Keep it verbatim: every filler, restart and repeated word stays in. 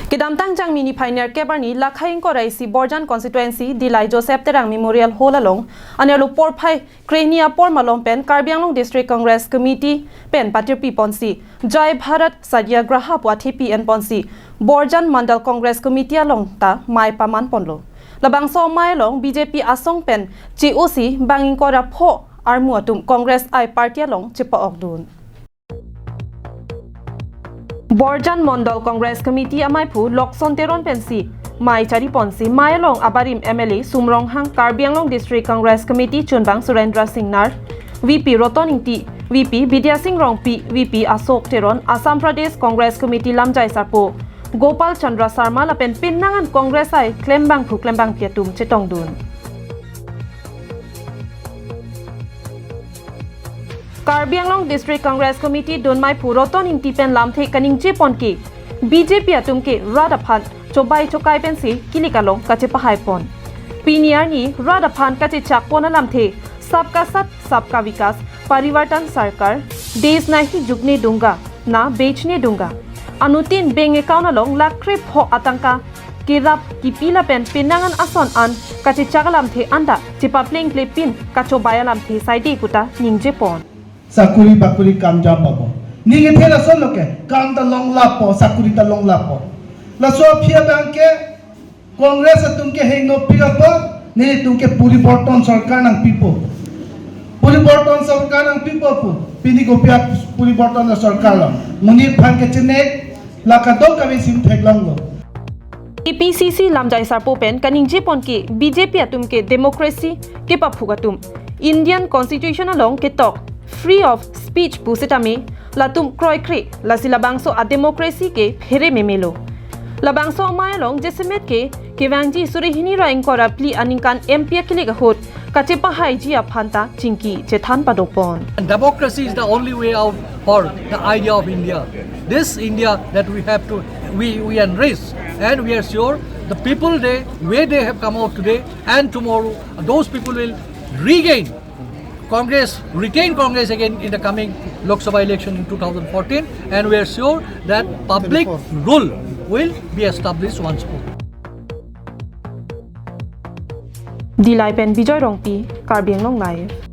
Kedamtang Jangmi niphai nerkep arni Lakhai ingkoi ra isi Borjan constituency Dillai Joseph Terang Memorial Hall along anerlo porphai krehini apor malom pen Karbi Anglong District Congress Committee pen patirpi ponsi Jai Bharat Satyagraha pu athepi en ponsi Borjan Mandal Congress Committee along ta mei paman ponlo. Labangso mei along B J P asong pen che-osi bang ingkoi ra pho armu atum Congress I party along chepa-okdun. Borjan Mandal Congress Committee ameiphu Lokson Teron pensi mei chari ponsi mei along abarim M L A Sum Ronghang, Karbi Anglong District Congress Committee chunbang Surendra Singnar, V P Roton Ingti, V P Bidya Sing Rongpi, V P Ashok Teron, Assam Pradesh Congress Committee lamjai sarpo Gopal Chandra Sharma lapen penang an Congress I klembangphu klembangpi atum chetongdun. Karbi Anglong District Congress Committee dunmeiphu Roton Ingti pen lamthe kaningje pon ke B J P atum ke rat aphan chobai chokai pensi kilik along kachepahai pon. Pini arni rat aphan kachechak pon alamthe Sabka Saath Sabka Vikas, Parivartan Sarkar, Desh Nahi Jhukne Dunga, Na Bechne Dunga. Anuttin bank account along lakh krepho atangka kerap kipi lapen penang an ason an kachechak alamthe anta chepaplengple pin kachobai alamthe saide puta ningje pon. Sakuri bakuri kam jam pabo. Ning ethe lason lo ke, kam ta long lapo, sakuri ta long lapo. Laso aphi abang ke Congress atum ke hengno pik apot, nelitum ke poriborton sorkar nangpipo. Poriborton sorkar nangpipo pu. Pini kopi aporiborton sorkar lo. Monit aphan ke chenek, la kadokave sim theklonglo. A P C C lamjai sarpo pen kaningje pon ke B J P atum ke democracy kepaphuk atum. Indian Constitution along ketok free of speech pu setame latum kroikre, lasi labangso a democracy ke phere memelo. Labangso amei along jasemet ke kevangji suri hini ra ingkoi ra phli aningkan M P akilik ahut kachepahaiji aphan ta chingki chethan padopon. And democracy is the only way out for the idea of India. This India that we have to, we, we embrace, and we are sure the people they, where they have come out today and tomorrow, those people will regain Congress, retain Congress again in the coming Lok Sabha election in two thousand fourteen, and we are sure that public rule will be established once more. Dillai pen Bijoy Rongpi, Karbi Anglong Live.